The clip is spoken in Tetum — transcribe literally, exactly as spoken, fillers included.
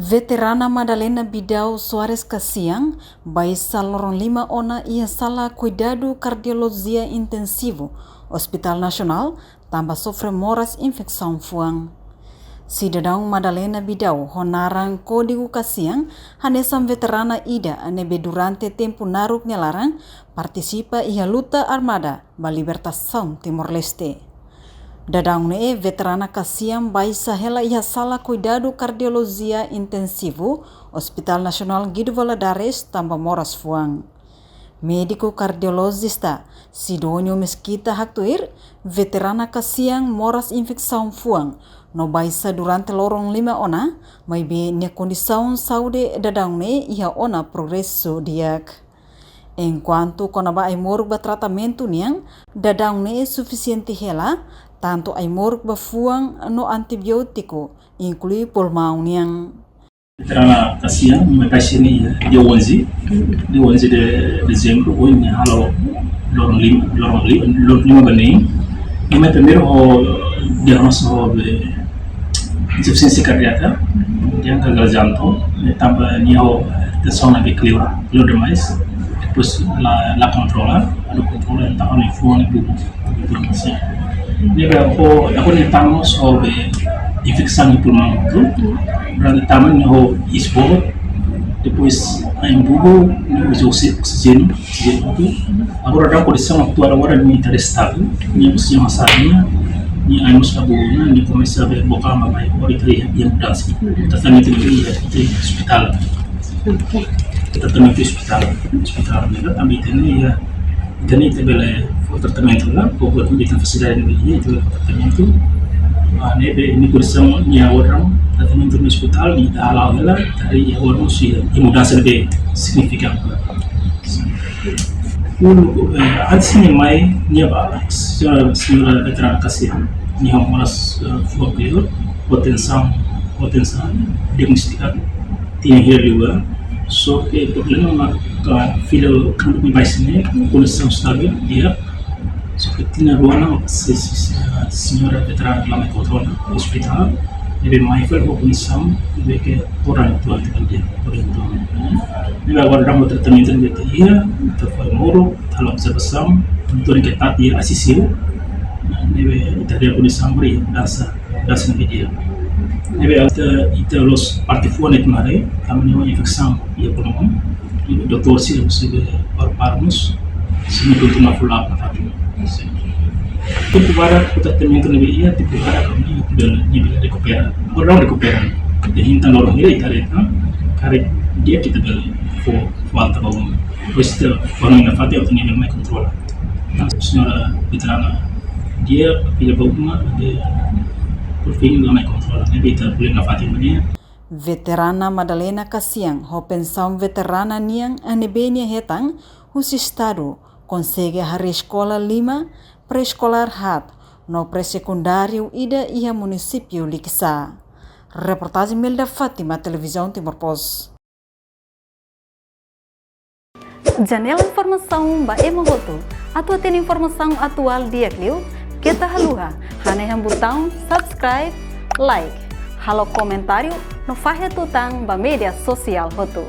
Veterana Madalena Bidau Soares Kasian baixa loron lima ona iha sala kuidadu kardiolojia intensivu Hospital Nasionál, tanba sofre moras infesaun fuan. Sidadaun Madalena Bidau ho naran kódigu Kasian hanesan veterana ida ne'ebé durante tempu naruk nia laran partisipa iha luta armada ba libertasaun Timor-Leste. Dadaun ne'e veterana Kasian baixa hela iha sala kuidadu kardiolojia intensivu Hospital Nasionál Guido Valadares tanba moras fuan. Médiku kardiolojista Sidónio Mesquita haktuir, veterana Kasian moras infesaun fuan no baixa durante loron lima ona, maibé nia kondisaun saúde dadaun ne'e iha ona progresu di'ak. Enkuantu kona-ba ai-moruk ba tratamentu nian, dadaun ne'e sufisiente hela, tantu ai-moruk ba fuan no antibiótiku, inklui pulmaun nian. Veterana Kasian, nia mai baixa iha dia onze, dia onze de dezembro, ohin nia halo loron lima, loron lima, loron lima ba neen. Nia mai primeiru ho diagnóstiku ho be insufisiénsia kardiaka, nia gagal jantung, eh, tanba nia ho tensaun ne'ebé kleur, kleur demais. Depois la, la kontrola, la kontrola, entaun nia fuan ne'e bubu. Ne'ebé ho, agora nia tama mós ho be infesaun iha pulmaun hotu. Durante tama nia ho iis boot, depois ain bubu, nia uza oksi-, oksijéniu, oksijéniu hotu. Agora daudaun kondisaun atuál agora nia ita estável, nia oksijéniu hasa'e nia, nia ain mós la bubu ona, nia komesa be book an baibain, agora ita iha, iha mudansa. Tratamentu ne'e iha, iha ospitál. Tratamentu ospitál, ospitál ne'e tanba ita-nia, ita-nia ita bele fó tratamentu la, ko buat ita fasilidade ne'e ita bele fó tratamentu. Ah, ne'ebé nia kondisaun nia agora tratamentu iha ospitál, ita hala'o hela, ita haree agora mós iha mudansa ne'ebé signifikante. Uluk, eh, antes nia mai, nia ba, señora, señora veterana Kasian, nia ho moras, eh, fuan kleur, ho tensaun, ho tensaun diagnostikadu tinan hira liubá. Só ke problema mak fila kandu mai baixa ne'e, kondisaun estável di'ak. Só ke tinan rua ona, se, se, se, señora veterana la mai kontrola iha ospitál, ne'ebé mai fali ho kondisaun ne'ebé ke todan atuál, todan atuál. Ne'ebé agora daudaun tratamentu ne'ebé ita iha, ita fó ai-moruk, ita halo observasaun, monitorizasaun ketat iha ICU. Ne'ebé ita haree kondisaun agora iha mudansa, mudansa ne'ebé di'ak. Ne'ebé ita, ita la'ós parte fuan ne'e mak haree, tanba nia infesaun iha pulmaun. Ne'ebé doutór sira mós ne'ebé paru-paru mós, sira kontinua follow up nafatin. Tempu badak ho tratamentu ne'ebé iha, tempu badak ami bele, ami bele rekupera. Agora daudaun rekupera. Ita hein tan loron hira ita haree tan, karik di'ak ita bele fó, fó alta ba uma. Depois ita fó nafatin atu nia bele mai kontrola. Señora veterana, nia fila ba uma, nia por fin la mai kontrola. Ne'ebé ita bele nafatin ba nia. Veterana Madalena Kasian ho pensaun veterana nian ne'ebé nia hetan husi Estadu, konsege haree eskola lima, pré-eskolár haat, no pré-sekundáriu ida iha munisípiu Likisá. Reportajen Melda Fátima, Televizaun Timor Post. Janela informasaun ba ema hotu. Atu hatene informasaun atuál di'ak liu, keta haluha hanehan butaun subscribe, like, halo komentáriu no fahe tutan ba média sosiál hotu.